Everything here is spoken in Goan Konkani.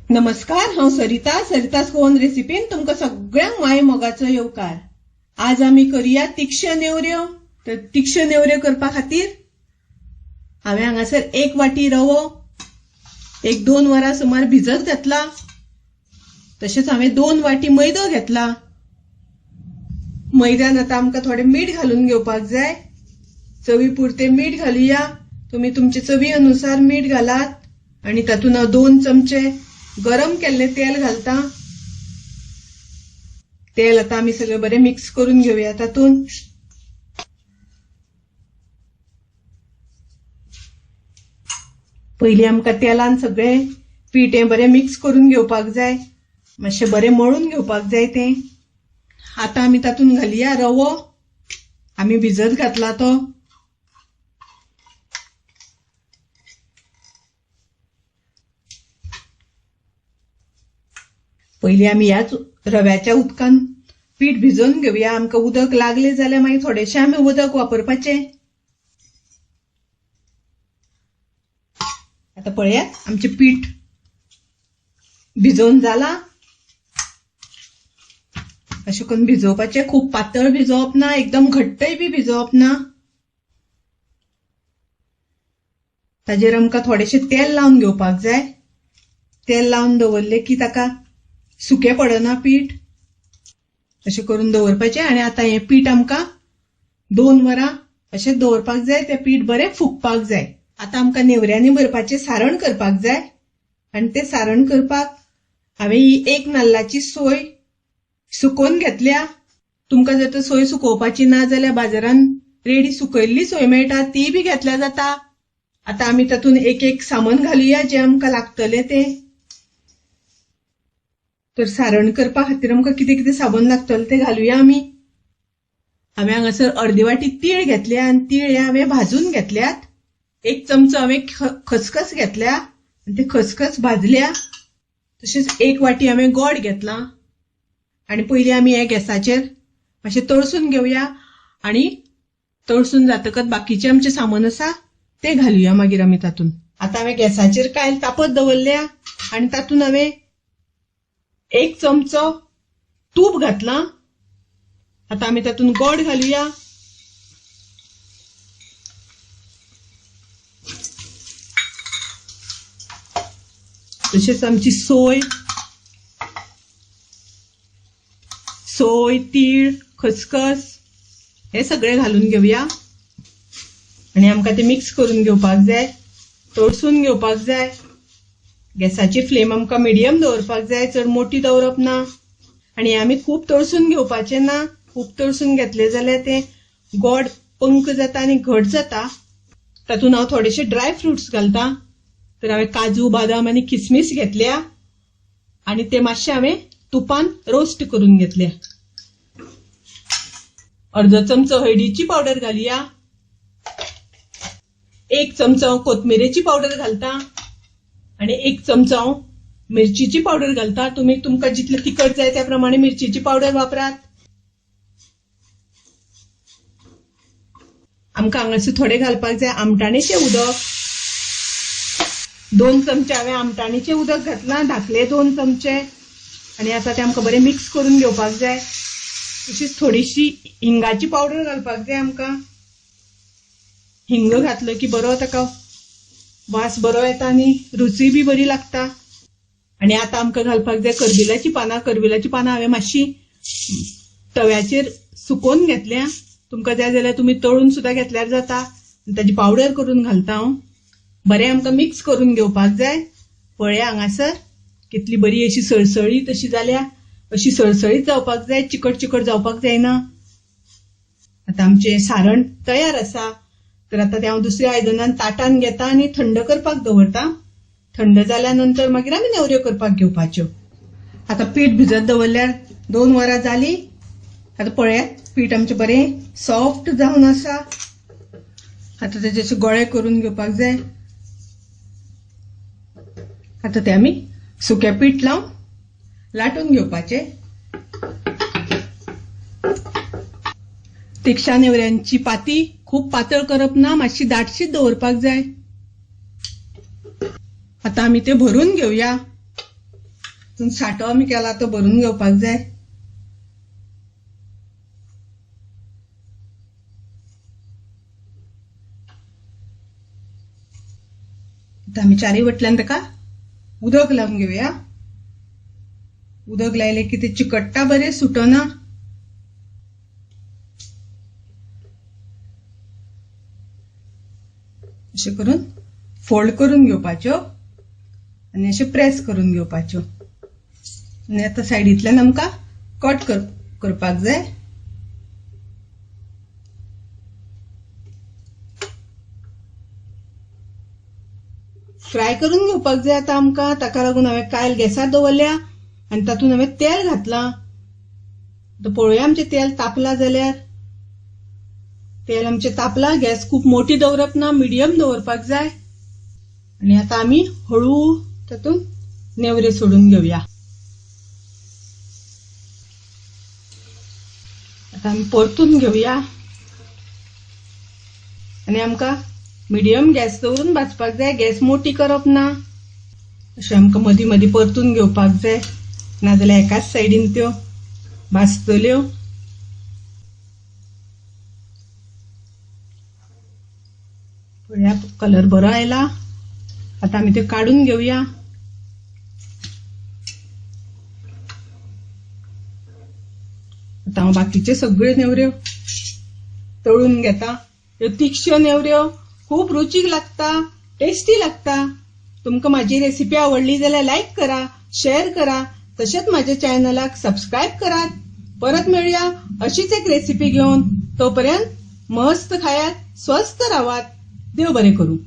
नमस्कार, हांव सरिता. सरिता's गोवन रेसिपीन तुमकां सगळ्यांक माय मोगाचो येवकार. आज आमी करूया तिखश्यो नेवऱ्यो. तर तिखश्यो नेवऱ्यो करपा खातीर हांवें हांगासर 1 वाटी रवो 1-2 वरां सुमार भिजत घातला. तशेंच हांवें 2 वाटी मैदो घेतला. मैद्यान आतां आमकां थोडें मीठ घालून घेवपाक जाय. चवी पुरतें मीठ घालुया. तुमी तुमचे चवी अनुसार मीठ घालात. आनी तातूंत हांव 2 चमचे गरम केल्लें तेल घालता. तेल आतां आमी सगळें बरें मिक्स करून घेवया तातूंत. पयलीं आमकां तेलान सगळें पीठ हें बरें मिक्स करून घेवपाक जाय. मातशें बरें मळून घेवपाक जाय तें. आतां आमी तातूंत घालया रवो, आमी भिजत घातला तो. पयलीं आमी ह्याच रव्याच्या उदकान पीठ भिजोवन घेवया. आमकां उदक लागलें जाल्यार मागीर थोडेशें आमी उदक वापरपाचें. आतां पळयात आमचें पीठ भिजोवन जालां. अशें करून भिजोवपाचें. खूब पातळ भिजोवप ना, एकदम घट्टय बी भिजोवप ना. ताजेर आमकां थोडेशें तेल लावन घेवपाक जाय. तेल लावन दवरलें की ताका सुकें पडना पीठ. अशें करून दवरपाचें. आनी आतां हें पीठ आमकां 2 वरां अशें दवरपाक जाय. तें पीठ बरें फुगपाक जाय. आतां आमकां नेवऱ्यांनी भरपाचें सारण करपाक जाय. आनी तें सारण करपाक हांवें ही 1 नाल्लाची सोय सुकोवन घेतल्या. तुमकां जर तर सोय सुकोवपाची ना जाल्यार बाजारांत रेडी सुकयल्ली सोय मेळटा, ती बी घेतल्या जाता. आतां आमी तातूंत एक एक सामान घालुया जें आमकां लागतलें तें. तर सारण करपा खातीर आमकां कितें कितें साबण लागतलें तें घालुया आमी. हांवें हांगासर अर्दी वाटी तीळ घेतल्या आनी तीळ हे हांवें भाजून घेतल्यात. 1 चमचो हांवें खसखस घेतल्या आनी ते खसखस भाजल्या. तशेंच 1 वाटी हांवें गोड घेतला. आनी पयलीं आमी हे गॅसाचेर मातशें तळसून घेवया. आनी तळसून जातकच बाकीचें आमचें सामान आसा तें घालुया मागीर आमी तातूंत. आतां हांवें गॅसाचेर कायल तापत दवरल्या आनी तातूंत हांवें 1 चमचो तूप घातलां. आतां आमी तातूंत गोड घालुया. तशेंच आमची सोय, तीळ, खसखस हे सगळें घालून घेवया. आनी आमकां तें मिक्स करून घेवपाक जाय, तळसून घेवपाक जाय. गॅसाची फ्लेम आमकां मिडियम दवरपाक जाय, चड मोटी दवरप ना. आनी आमी खूब तळसून घेवपाचें ना. खूब तळसून घेतलें जाल्यार तें गोड पंक जाता आनी घट जाता. तातूंत हांव थोडेशे ड्राय फ्रुट्स घालता. तर हांवें काजू, बादाम आनी किसमीस घेतल्या आनी ते मातशे हांवें तुपान रोस्ट करून घेतल्या. अर्दो चमचो हळदीची पावडर घालया. 1 चमचो कोथमिरेची पावडर घालता आनी 1 चमचो मिरचीची पावडर घालता. तुमी तुमकां जितलें तिखट जाय त्या प्रमाणे मिरचीची पावडर वापरात. आमकां हांगासर थोडें घालपाक जाय आमटाणेचें उदक. 2 चमचे हांवें आमटाणीचें उदक घातलां, धाकले 2 चमचे. आनी आतां तें आमकां बरें मिक्स करून घेवपाक जाय. तशीच थोडीशी हिंगाची पावडर घालपाक जाय आमकां. हिंग घातलो की बरो ताका वास बरो येता आनी रुचूय बी बरी लागता. आनी आतां आमकां घालपाक जाय करबिलाची पानां. करबिलाची पानां हांवें मातशी तव्याचेर सुकोवन घेतल्या. तुमकां जाय जाल्यार तुमी तळून सुद्दां घेतल्यार जाता. ताजी पावडर करून घालता हांव. बरें आमकां मिक्स करून घेवपाक जाय. पळया हांगासर कितली बरी अशी सळसळीत अशी जाल्या. अशी सळसळीत जावपाक जाय, चिकट चिकट जावपाक जायना. आतां आमचें सारण तयार आसा. तर आतां तें हांव दुसऱ्या आयदनान ताटान घेता आनी थंड करपाक दवरता. थंड जाल्या नंतर मागीर आमी नेवऱ्यो करपाक घेवपाच्यो. आतां पीठ भिजत दवरल्यार 2 वरां जालीं. आतां पळयात पीठ आमचें बरें सॉफ्ट जावन आसा. आतां तेजे गोळे करून घेवपाक जाय. आतां ते आमी सुकें पीठ लावन लाटून घेवपाचें. तिखशा नेवऱ्यांची पाती खूब पातळ करप ना, मातशी दाटशीच दवरपाक जाय. आतां आमी ते भरून घेवया. तितून साठो आमी केला तो भरून घेवपाक जाय. आतां आमी चारय वटल्यान ताका उदक लावन घेवया. उदक लायलें की ते चिकट्टा बरें, सुटना. अशें करून फोल्ड करून घेवपाच्यो आनी अशें प्रेस करून घेवपाच्यो. आनी आतां सायडींतल्यान आमकां कट करपाक जाय. फ्राय करून घेवपाक जाय आतां आमकां. ताका लागून हांवें कायल गॅसार दवरल्या आनी तातूंत हांवें तेल घातलां. आतां पळोवया आमचें तेल तापलां जाल्यार. तेल आमचें तापलां. गॅस खूब मोटी दवरप ना, मिडियम दवरपाक जाय. आनी आतां आमी हळू तातूंत नेवरे सोडून घेवया. आतां आमी परतून घेवया आनी आमकां मिडियम गॅस दवरून भाजपाक जाय. गॅस मोटी करप ना. अशें आमकां मदीं मदीं परतून घेवपाक जाय, नाजाल्यार एकाच सायडीन त्यो भाजतल्यो. पळया कलर बरो आयला. आतां आमी त्यो काडून घेवया. आतां हांव बाकीचे सगळ्यो नेवऱ्यो तळून घेता. ह्यो तिखश्यो नेवऱ्यो खूब रुचीक लागता, टेस्टी लागता. तुमकां म्हाजी रेसिपी आवडली जाल्यार लायक करा, शेअर करा, तशेंच म्हाज्या चॅनलाक सबस्क्रायब करात. परत मेळया अशीच एक रेसिपी घेवन. तोपर्यंत मस्त खायात, स्वस्थ रावात. देव बरें करूं.